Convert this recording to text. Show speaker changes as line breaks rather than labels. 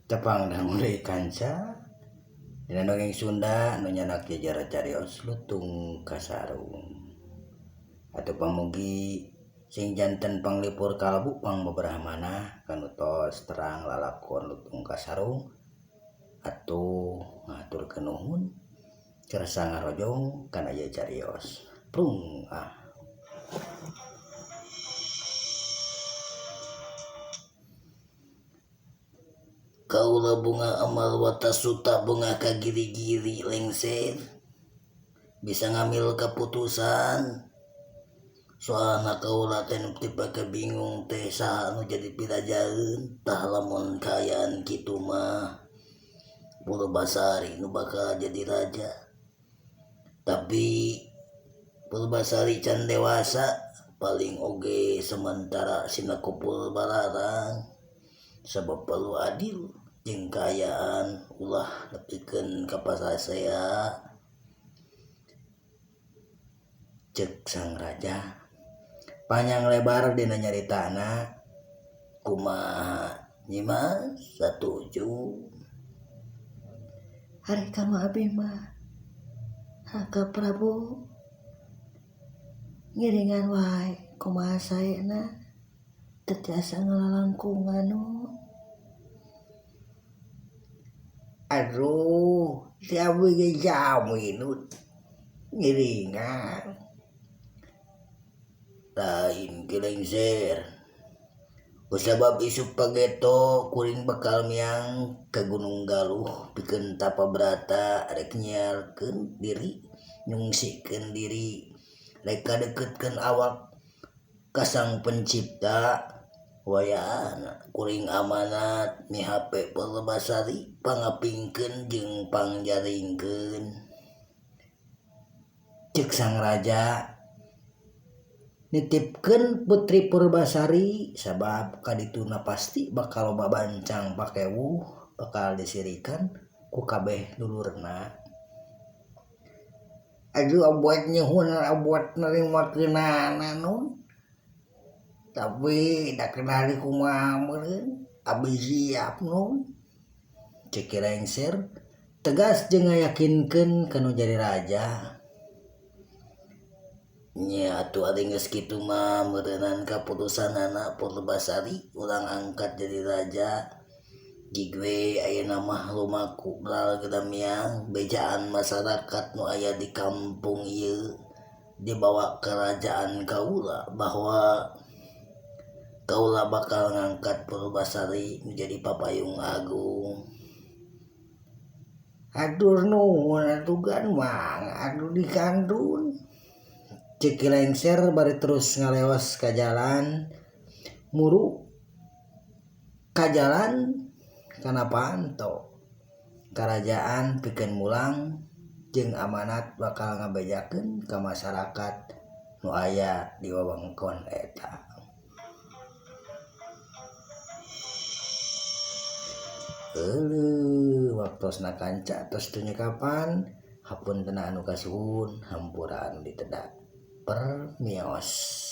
Tepang dangu deui kanca dina dongeng Sunda nu nyanak jejer carios lutung kasarung. Atuh pamugi sing janten panglipur kalebu pangbeberah manah kanu tos terang lalakon lutung kasarung atuh ngahaturkeun nuhun kersa ngarojong kana ieu carios. Prung ah. Kaula bunga amal watasuta bunga ka giri-giri lengser bisa ngambil keputusan soalna kaula teh nu dipake bingung teh saha nu jadi pirajaeun tah lamun kaayaan kitu mah Purbasari nu bakal jadi raja tapi Purbasari can dewasa paling oge sementara sina kupul balarang sabab perlu adil jeung kaayaan ulah nepikeun ka pasasea cek sang raja panjang lebar dina nyaritana kumaha nyimas satuju
Ari ka nu abi mah Raka Prabu ngiringan wae kumaha saena teu tiasa ngalalangkungan nu.
Aduh si abi ge jami nu ngiringan lain Ki Lengser kusabab isuk pageto kuring bakal miang ka Gunung Galuh pikeun tapa brata rek nyiarkeun diri nyungsikeun diri rek kadeukeutkeun awak ka Sang Pencipta wayahna kuring amanat mihape Purbasari pangapingkeun jeung pangjaringkeun cek sang raja nitipkeun Putri Purbasari sabab kadituna pasti bakal loba bancang pakewuh bakal disirikan ku kabeh dulurna. Aduh abot nyuhun abot narimakeunana nun tapi da kenal kumaha meureun abi siap nun cek Ki Lengser tegas jeung ngayakinkeun ka nu jadi raja. Nya atuh ari geus kitu mah meureunan kaputusanana Purbasari urang angkat jadi raja. Jig we ayeuna mah lumaku bral gedamiang bejaan masyarakat nu aya di kampung ieu dibawa kerajaan kaula bahwa kaula bakal ngangkat Purbasari menjadi papayung agung. Atur nuhun atuh gan mah atuh dikantun. Cek Ki Lengser bari terus ngaleos ka jalan muru ka jalan kana panto karajaan pikeun mulang jeung amanat bakal ngabejakeun ka masyarakat nu aya di wewengkon eta. Euleuh waktosna kanca tos teu nyekapan hapunten anu kasuhun hampura anu ditedak permios.